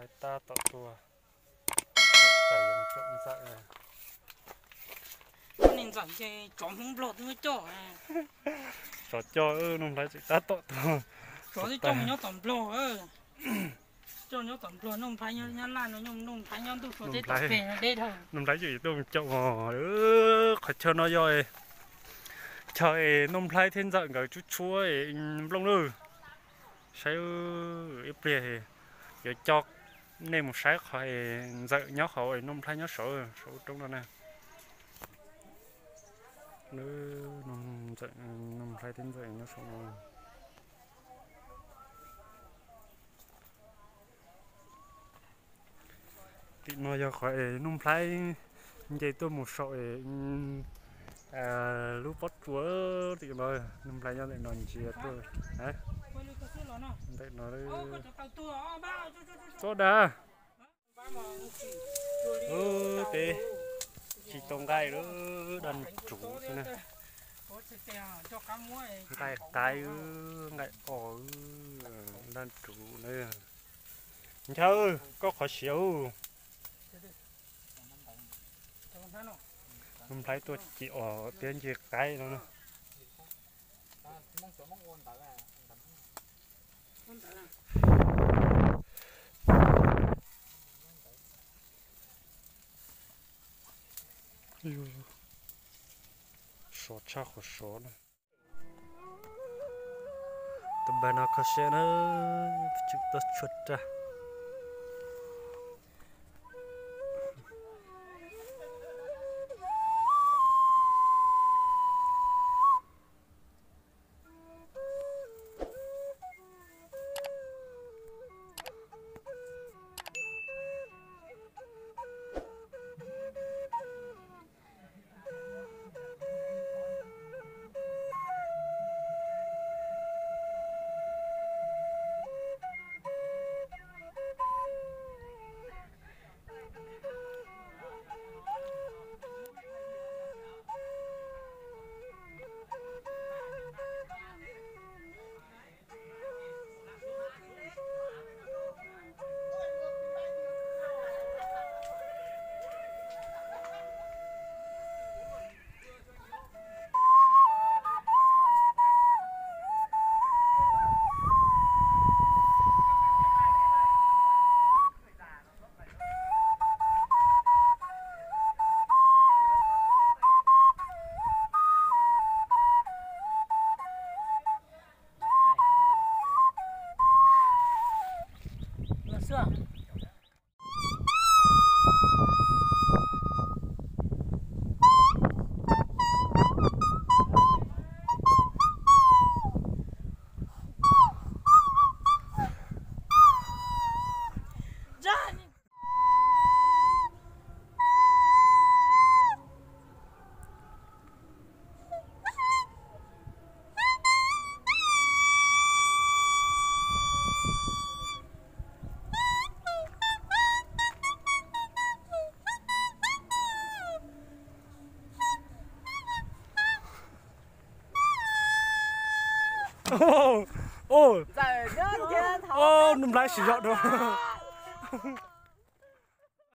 Nplhaib tab tom tuaj. Txawm yuav mus caum Ntxawm. Koj niag Ntxawm ces tsov Hmoob Nplog twb muab coj. Tsov coj, Nuj Nplhaib tseem tab tom tuaj. Tsov twb coj mus nyob tom Nplog. Coj nyob tom Nplog, Nuj Nplhaib nyob Nyab Laj no, Nuj Nplhaib nyob ntuj sua teb tom peg no deb dhau. Nuj Nplhaib tseem tuaj mus caum os. Qhov chaw no yog chaw es Nuj Nplhaib thiab Ntxawm nkawd tshuab tshuab nplooj lawm. Saib ib pliag yuav coj nej mus saib qhov es Ntxawm nyob hauv es Nuj Nplhaib nyob saud, saum roob no na. Nuj Nplhaib thiab Ntxawm nyob saum no. Tim no yog qhov es Nuj Nplhaib nce tuaj mus saum es lub pob tsuas tim no, Nuj Nplhaib nyob ntawm no ntsia tuaj. Ntawm no tsob dag. Ub, peb tsis tau nqaij lawm, daj nruv xwb na. Nqaij qaib, nqaij os, daj nruv na. Nchaw, koj qhov siav ub. Nuj Nplhaib tuaj cem os, tiab nce qaib no na. Sov tshaj qhov sov na. Tus npawg no kho siab na, tseem tuaj tshuab raj. Nuj Nplhaib siv zog dua.